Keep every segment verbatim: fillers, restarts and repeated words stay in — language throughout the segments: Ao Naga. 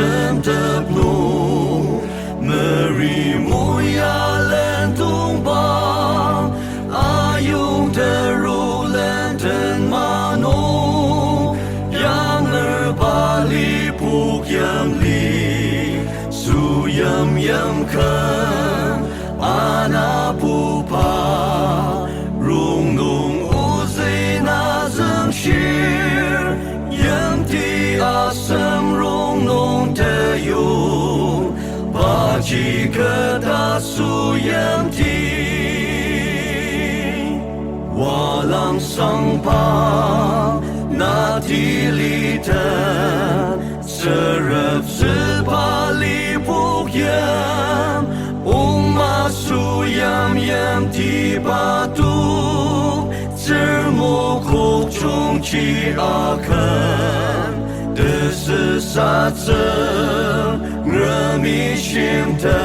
Semtep nung, meri moya lendongba, ayong teru lenden mano, yanger bali pok yimli, süyim yimken, anapuba, rongnung ozü na züngshir, yimti asem rongnung teyong, paji keta süyimti. Walang sangpa na tiliten, tsüreptsü bali pok yim, ongma süyim yimti pa tok, tsürmo kokjungji aken, tesüsatsü ngremi shimte,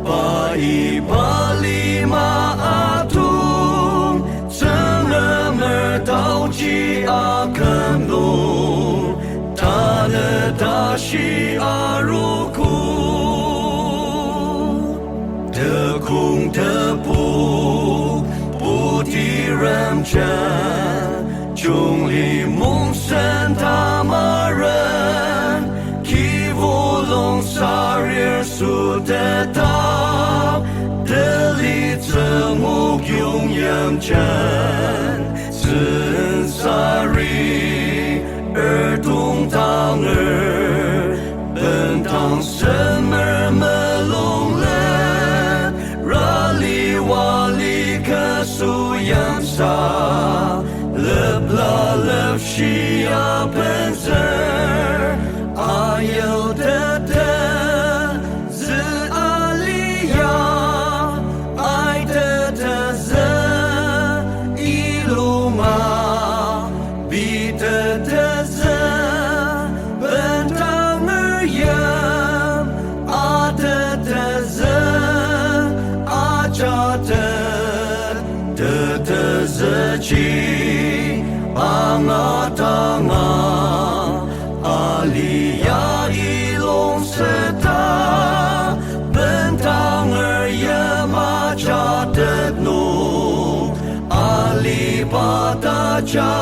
pa iba lima atong, Tsüngremer taoji aken nung, tanü tashi arogo. Tekong tepok, putirem jen, jungli mongsen tamaren, kivolong sarir süteta, teli tsünguk yongyim jen, tsünsari, ertong tanger, bendang semer melunglet, rali wali kesu yimsa, lepla lepshia benzer, ayil tete, zü alia, ai tetezü, ilunga, bi tetezü, bendanger yim, a tetezü, ajatet, tetezüji, angatanga, alia ilung seta, bendanger yim ajatet nung, aliba taja,